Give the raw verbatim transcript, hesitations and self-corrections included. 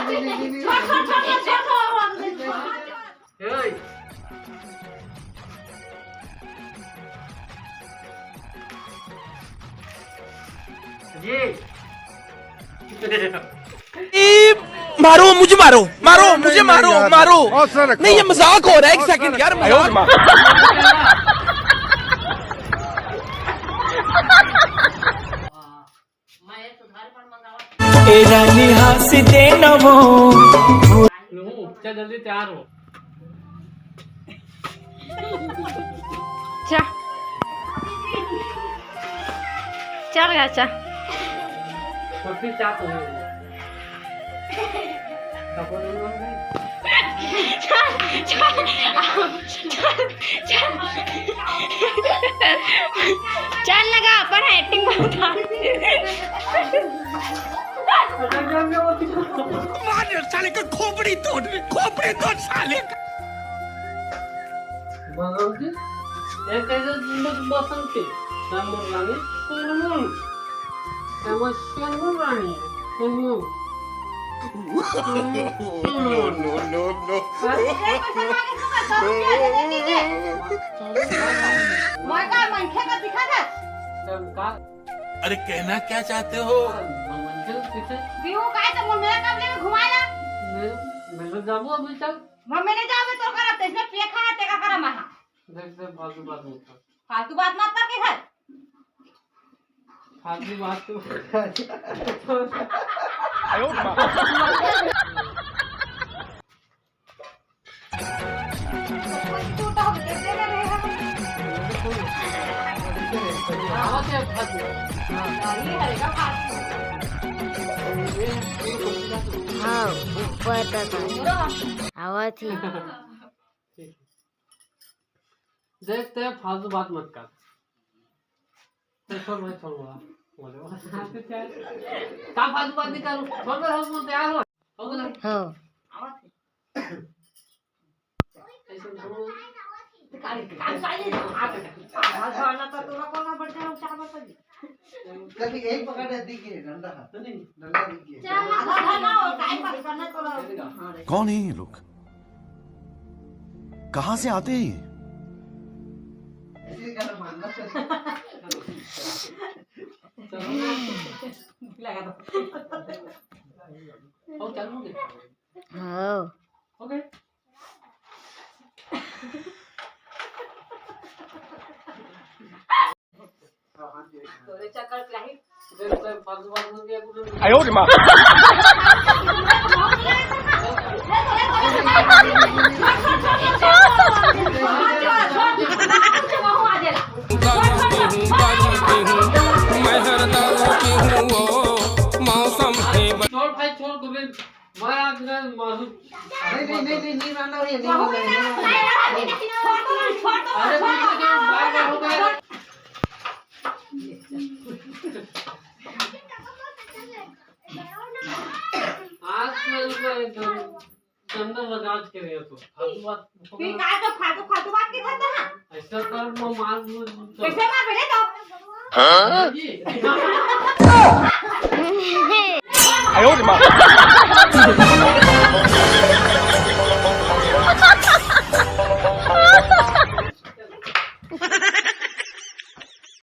ए, जी। ए, मारो, मुझे मारो, मारो, नहीं, मुझे नहीं, मारो, यार। मारो। बहुत सारे नहीं, ये मजाक हो रहा है, एक सेकंड यार, मजाक। ए रानी हंस दे न वो। चल जल्दी तैयार हो। चा। चल गा चा। तो फिर चा तो हो। चल, चल, चल, चल। चल लगा, अपन एक्टिंग बता। मार साले का खोपड़ी तोड़, खोपड़ी तोड़ साले का। भगवती, एक ऐसे जिंदा बसंती, राम रानी, सुनू, समस्या रानी, सुनू। No, no, no, no। मैं का मनखे का दिखा था? अरे कहना क्या चाहते हो? मनखे का दिखा? बिहू का तो मुंह मेरा कब लेके घुमाया? मैं, मैं तो जाऊँ अभी तक। मम्मी ने जावे तो करा, तेरे पेखा है, तेरा करा महा। देख, देख, फालतू बात मत कर। फालतू बात मत कर के घर। फालतू बात तो हाँ, ऊपर तक आवत ही। देख, ते फालतू बात मत कर। तो छोड़ भाई, छोड़ बोला। बोले, बोले। का फालतू बात नहीं करूँ। छोड़ भाई, हम बोलते यार। हो बोला। हो। ऐसे छोड़ो। कभी यही पकड़ है, दिख गए, डंडा। डंडा दिख गया। कौन है ये लोग? कहाँ से आते हैं ये? लगा दो। और चालू हो गया? हाँ। हो गए? तोरे चक्कर में लाही। आयो रे माँ। मैं हर दारू पीहूँ वो मौसम है। छोड़ भाई, छोड़ गोविंद। मैं आज ना मासूम। नहीं, नहीं, नहीं, नहीं, नहीं मानना भैया, नहीं मानना, नहीं मानना। अरे, कुछ नहीं, बाय बाय हो गया। आज तो इनको एकदम जंगल बजाज के रहे तो। फालतू बात फिर काय तो फालतू, फालतू बात के करता है? ऐसा कर, वो मार, वो कैसे मार पहले तो? हाँ? जी। आयो रे माँ।